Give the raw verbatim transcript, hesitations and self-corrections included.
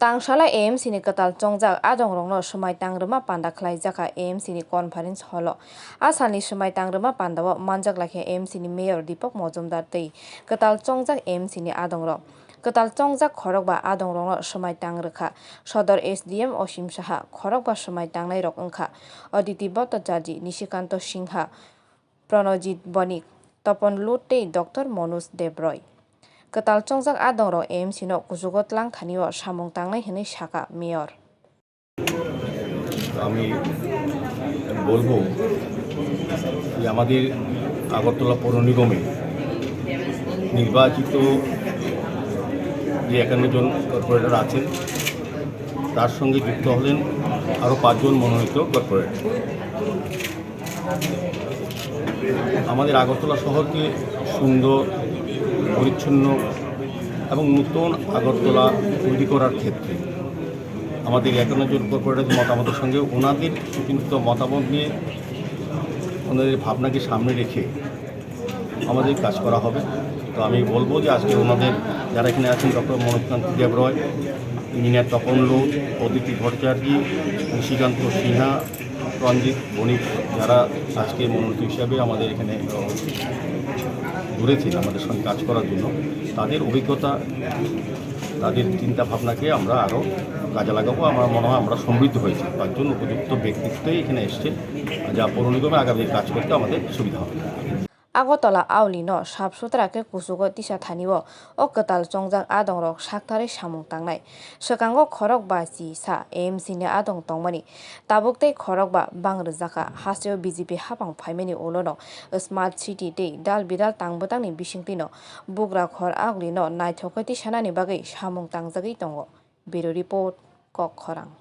Tangsala A M C ni kwtal chongjak adongrokno swmai tangrwma panda khlaijakha A M C ni conference hall o. A salni swmai tangrwma pandao manjak laikha A M C ni mayor Deepak Majumdar tei kwtal chongjak A M C ni adongrok. Kwtal chongjak khorokba adongrokno swmai tangrwkha. Sodor S D M Osim Saha, khorokba swmai tangnairok wngkha Aditi Bhattacharjee, Nishikanto Singha, Pranojit Bonik, Topon Lut tei Doctor Manoj Debroy. Kwtal chongjak adongrok A M C no kuchugo tlang thani o samung tangnai hwnwi sakha mayor. আমি বলবো যে আমাদের আগরতলা পৌর নিগমে নির্বাচিত যে একান্ন জন কর্পোরেটর আছেন, তার সঙ্গে যুক্ত হলেন আরও পাঁচজন মনোনীত কর্পোরেটর। আমাদের আগরতলা শহরকে সুন্দর, পরিচ্ছন্ন এবং নতুন আগরতলা তৈরি করার ক্ষেত্রে আমাদের একান্ন জন কর্পোরেটর মতামতের সঙ্গে ওনাদের চিন্তিত মতামত নিয়ে, ওনাদের ভাবনাকে সামনে রেখে আমাদের কাজ করা হবে। তো আমি বলবো যে আজকে ওনাদের যারা এখানে আছেন, ডক্টর মনোজকান্তি দেবরয়, ইঞ্জিনিয়ার তপন লোধ, অদিতি ভট্টাচার্য, নিশিকান্ত সিনহা, রঞ্জিত বণিক, যারা আজকে মনোনীত হিসাবে আমাদের এখানে ঘুরেছেন আমাদের সঙ্গে কাজ করার জন্য, তাদের অভিজ্ঞতা, তাদের চিন্তা ভাবনাকে আমরা আরও কাজে লাগাবো। আমার মনে হয় আমরা সমৃদ্ধ হয়েছি, পাঁচজন উপযুক্ত ব্যক্তিত্বই এখানে এসছেন, যা পৌর নিগমে আগামী কাজ করতে আমাদের সুবিধা হবে। Agartala auli no sap sutra khe kuchugo tisa thani o, o kwtal chongjak adongrok saktarwi samung tangnai. Swkango khorok ba chi sa A M C ni adong tongmani. Tabuk tei khorok ba bang rwjakha. Hasteo B J P hapang phaimani ulo no Smart City tei dal bidal tang bwtang ni bisingtwi no bugra khor auli no naithok khe tisanani bagwi samung tangjagwi tongo. Bureau Report, Kok Khorang.